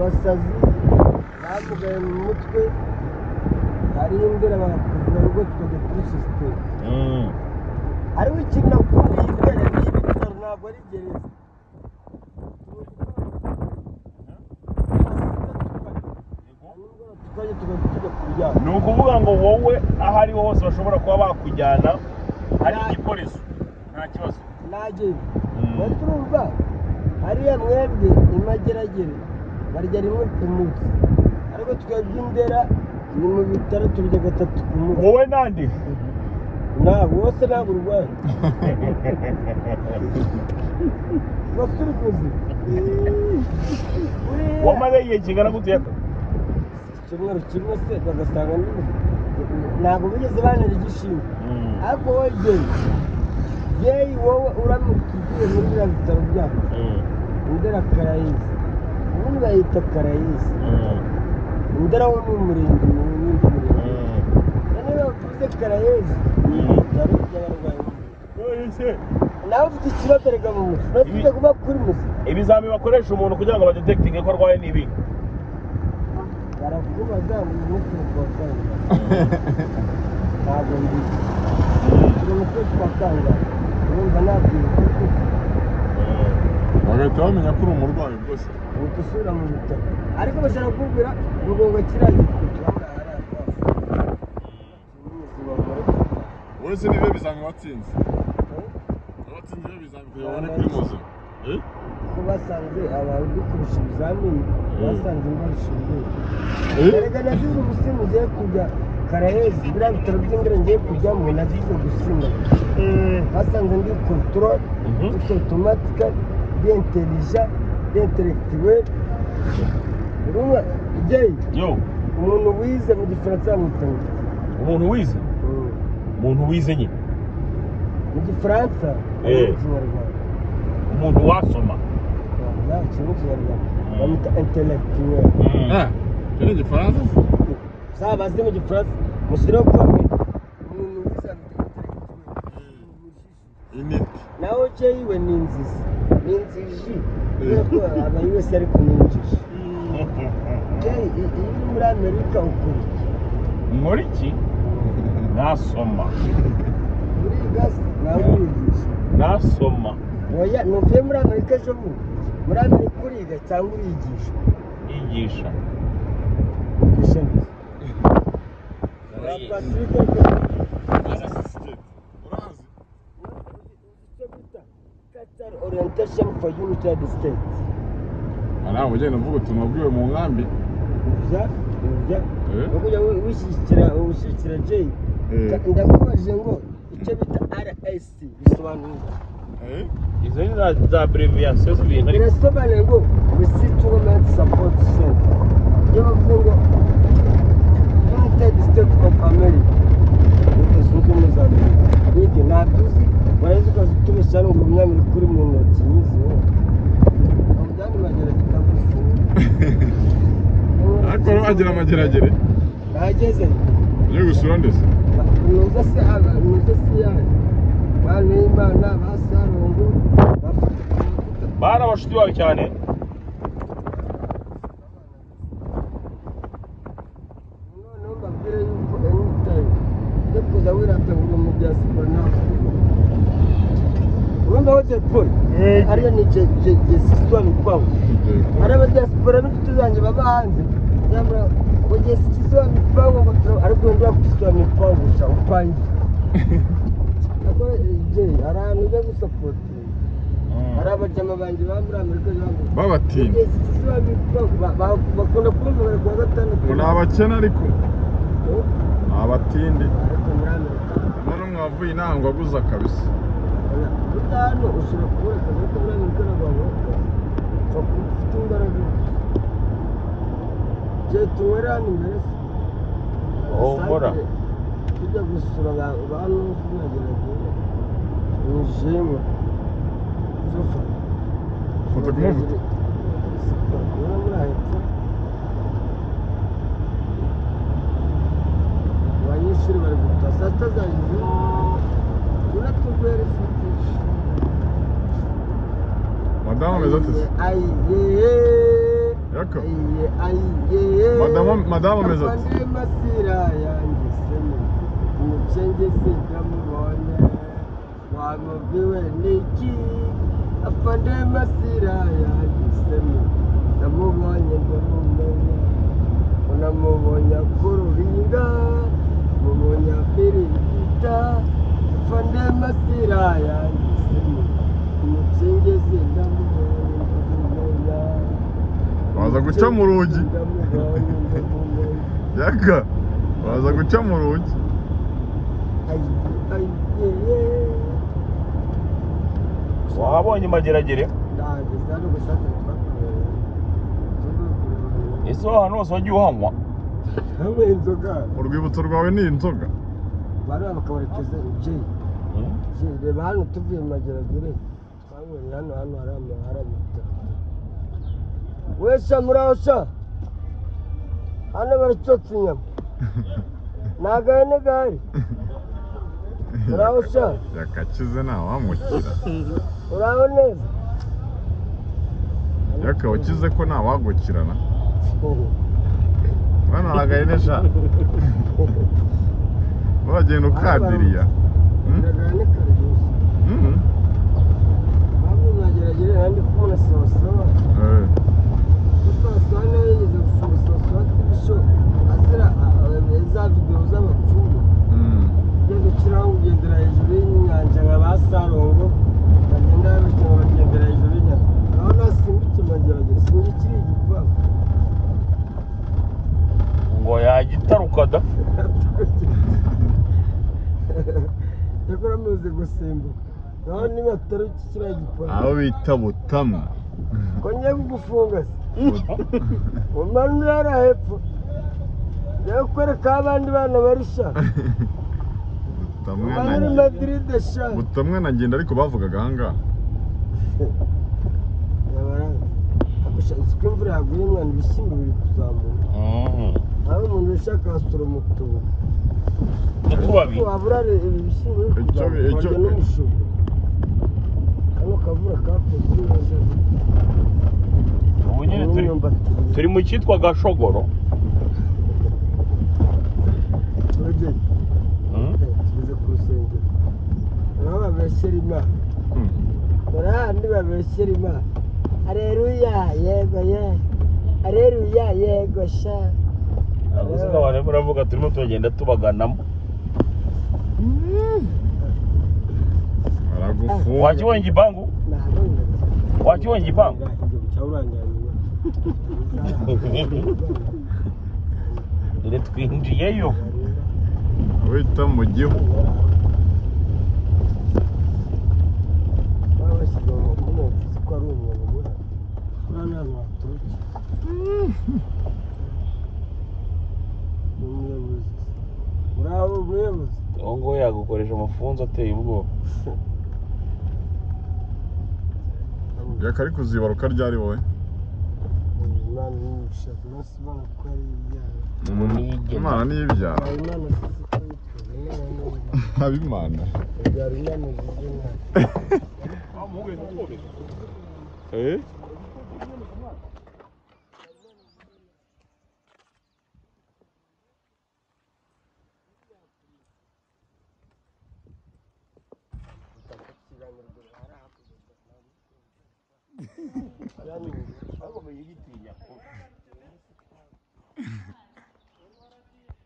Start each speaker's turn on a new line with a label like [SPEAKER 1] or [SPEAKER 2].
[SPEAKER 1] Abasazi bamugaye mu mutwe hari imbere bakuvura rwose ukajya kuri sisiteme. Hariho ikintu nakundiye imbere ni ibitaro, ntabwo ari gereza.
[SPEAKER 2] Ni ukuvuga ngo wowe aho ariho hose bashobora kuba bakujyana hari igikoresho nta kibazo.
[SPEAKER 1] Nagenda baturumva hariya mwebwe imageragere barya rimwe ku munsi, ariko twebwe indera ni mu bitaro turya gatatu ku munsi.
[SPEAKER 2] Wowe nande?
[SPEAKER 1] Ntabwo wose ntabwo urwaye. Wose uri muzima.
[SPEAKER 2] Wamaze igihe kingana gute yaka?
[SPEAKER 1] Icyumweru kimwe se bagasanga ntabwo bigeze bantera igishinge. Ariko wowe Jay wowe uramutse ugiye muri biriya bitaro byabo Indera Karayisi, ubundi bayita Karayisi. Indera wo ni umurenge, ni uwundi murenge. Noneho bavuze Karayesi ni ibitaro by'abarwayi. Nawe ufite ikibazo reka mu mutwe, ntatuze kuba kuri muzima.
[SPEAKER 2] Ibizami bakoresha umuntu kugira ngo badetekitinge ko arwaye ni ibi.
[SPEAKER 1] Barakubaza ngo uyu munsi ni kuwa kangahe? Ntabwo mbizi. Turi mu kwezi kwa kangahe? Urumva nabyibuka ko
[SPEAKER 3] bagahita bamenya ko uri umurwayi rwose.
[SPEAKER 1] Uhita usubira mu bitaro. Ariko bashobora kukubwira ngo ngo kiriya gikuta hariya hafi.
[SPEAKER 3] Wowe se nibihe bizami watsinze? Watsinze ibihe bizami kugira ngo ubone kuri muzima?
[SPEAKER 1] Ko basanze abantu kurusha ibizamini, basanze mbarusha ubwenge. Erega nazize ubusimu ngiye kujya Karahezi, biriya bitaro by'Indera ngiye kujyamo nazize gusinda. Basanze ndi control, ndi automatique, ndi intelligent, ndi intellectuel. Urumva Jay, umuntu wize mu Gifaransa bamwita ngo?
[SPEAKER 2] Umuntu wize? Umuntu wize nyine.
[SPEAKER 1] Mu Gifaransa, mu Kinyarwanda.
[SPEAKER 2] Umuntu wasoma.
[SPEAKER 1] Mu Kinyarwanda bamwita intellectuel.
[SPEAKER 3] Icyo ni Igifaransa?
[SPEAKER 1] Zabaze mu Gifaransa, mushyireho comment. Umuntu wize bamwita intellectuel.
[SPEAKER 3] Initi.
[SPEAKER 1] Nawe Jay we ni inzizi. Ni inziji. Kubera ko aba US ariko ni injiji. Jay, iyo uri muri Amerika ukora iki?
[SPEAKER 2] Nkora iki? Nasoma.
[SPEAKER 1] Uriga se? Nawe urigisha.
[SPEAKER 2] Nasoma.
[SPEAKER 1] Oya, ntuvuye muri Amerika ejo bundi. Muri Amerika uriga cyangwa urigisha?
[SPEAKER 2] Yigisha.
[SPEAKER 1] Yigisha neza. Patrick,
[SPEAKER 3] Urazi?
[SPEAKER 1] Icyo bita Cultural Orientation for United States.
[SPEAKER 3] Nawe ugenda uvuga utuntu wabwiwe mu nkambi.
[SPEAKER 1] Uvya, uvya. Ukujya wishyikira Jay. Ndakubajije ngo icyo bita RSC bisobanura iki?
[SPEAKER 2] Izo ni za abbreviation z'ibintu ariko
[SPEAKER 1] Birasobanuye ngo Resettlement Support Center. Iyo bavuze ngo United States of America, Leta Zunze Ubumwe za Amerika. Nibyo ntabyo uzi, warangiza ukaza utubeshya ngo umunyamerika uri mu ntoki nyizi wowe. Ujyane mageragere ndagusinya.
[SPEAKER 3] Ariko wagira amageragere?
[SPEAKER 1] Nageze.
[SPEAKER 3] Ugiye gusura ndetse?
[SPEAKER 1] Nuza se aba, nuza se yayo. Bantu b'Imana ba Sarongo bafata ku mavuta.
[SPEAKER 2] Bari abashuti bawe cyane.
[SPEAKER 1] Noneho mbabwire yuko anytime ujya kuza wirata ngo uri mu diaspora ntabwo. Urumva aho Jay Polly? Ariyo ni Jesiswa Mipango. Hari abadiaspora n'inshuti zanjye baba hanze. Nyamara ngo Jesiswa Mipango ngo ariko ndwa kuswa mipango sha upangi. Ariko Jay hari ahantu ujya gusapotinga. Hari abajama banjye baba muri Amerika
[SPEAKER 3] Babatinda.
[SPEAKER 1] Jesiswa Mipango bakunda kumva kuwa gatandatu.
[SPEAKER 3] Ngo ni abakene ariko. Ni abatindi.
[SPEAKER 1] Ariko muri Amerika.
[SPEAKER 3] None mwavuye inaha ngo aguza kabisa.
[SPEAKER 1] Burya hano ushobora kubona akazi ariko muri Amerika ntabwo wabona akazi. Upfa kuba ufite imbaraga gusa. Jay tunywere hano imbere se.
[SPEAKER 2] Oh, mbora.
[SPEAKER 1] Tujya gusura ba Nufu mageragere. Ni jemu. Zofa.
[SPEAKER 3] Fata ku mavuta.
[SPEAKER 1] Ubona muri aha hepfo. Abanyeshuri bari gutaha saa sita zageze. Uratugwera ifite.
[SPEAKER 3] Madamu ameze ate se?
[SPEAKER 1] Ayiye.
[SPEAKER 3] Yaka. Yaka. Madamu ameze ati.
[SPEAKER 1] Afande Masira yangisemo umucengezi ndamubonye wamubwiwe niki afande Masira yangisemo ndamubonye ndamumenya unamubonye akururinga mubonye apirigita afande Masira yangisemo umucengezi ndamubonye ndamumenya.
[SPEAKER 3] Baza guca mu rugi. Yaka. Baza guca mu rugi.
[SPEAKER 2] Wahabonye Mageragere? Ese aho hantu hose wagiye uhanywa?
[SPEAKER 1] Hamwe inzoga.
[SPEAKER 3] Urwibutso rwawe ni inzoga.
[SPEAKER 1] Bari bakabarekeza J. J reba hano tuvuye Mageragere. Twanyweye hano hano hari amahara. Wesha murasha. Hano baracotsa inyama. Nagahene gahari. Murasha.
[SPEAKER 3] Yakakize ntawamukira.
[SPEAKER 1] Uraho neza.
[SPEAKER 3] Yaka wakize ko ntawagukirana. Bana nagahene sha. Uragenda ukadiriya.
[SPEAKER 1] Nagahene karyoshye. Bamwe Mageragere nandi kubona sawasawa. Sawasawa nayo yigeze gufunga sawasawa tibisho azira za videwo z'abapfumu. Ugenda ukiraho ugendera hejuru y'inyanja nka ba Sarongo bagenda babikina bagendera hejuru y'inyanja. Aho nasimbutse Mageragere sinzi kiri igipangu.
[SPEAKER 2] Ngo yagitaruka da.
[SPEAKER 1] Yakora muzi gusimbuka. Naho niba atari kiriya gipangu.
[SPEAKER 3] Aho bita Butamwa.
[SPEAKER 1] Ko ngiye kugufunga se? Umanura hariya hepfo. Ngiye kukwereka aho abandi bana bari sha. Umanura i Madrid sha.
[SPEAKER 3] Butamwa na Ngenda ariko bavugaga aha ngaha.
[SPEAKER 1] Yabaranze. Uko imvura yaguye mwana ibishyimbo biri kuzamuka. Aho umuntu ushaka asoroma utubuye.
[SPEAKER 2] Utubabi.
[SPEAKER 1] Wabura ibi bishyimbo biri kuzamuka warya n'umushogoro. Kano kavura kakoze neza.
[SPEAKER 2] Ubu nyine turi mu cyitwa Gashogoro.
[SPEAKER 1] Tugeze ku rusengero. Aho babeshyera Imana. Dore hahandi babeshyera Imana. Areruya yego ye. Areruya yego sha.
[SPEAKER 2] Ntabwo abantu baravuga turimo turagenda tubaganamo.
[SPEAKER 3] Baragufunga.
[SPEAKER 2] Wakibonye igipangu? Wakibonye igipangu? Dore twinjiyeyo.
[SPEAKER 3] Wita mu gihugu.
[SPEAKER 1] Babashyize mu mvuze ko ari umuntu umwe. Uriya ni ahantu haturutse. Ni umuyobozi. Uraho umuyobozi.
[SPEAKER 2] Uwo nguwo yagukoresha amafunzo ateye ubwoba.
[SPEAKER 3] Yaka ari kuzibaruka ryari wowe?
[SPEAKER 1] Imana n'ibishaka bose ubona ko ari ibyaha.
[SPEAKER 3] Imana ni ibyara.
[SPEAKER 1] Imana zizi ko yitwaga Imana ni ibyara.
[SPEAKER 3] Abimana.
[SPEAKER 1] Ibyara Imana zizi Imana.
[SPEAKER 3] Eh?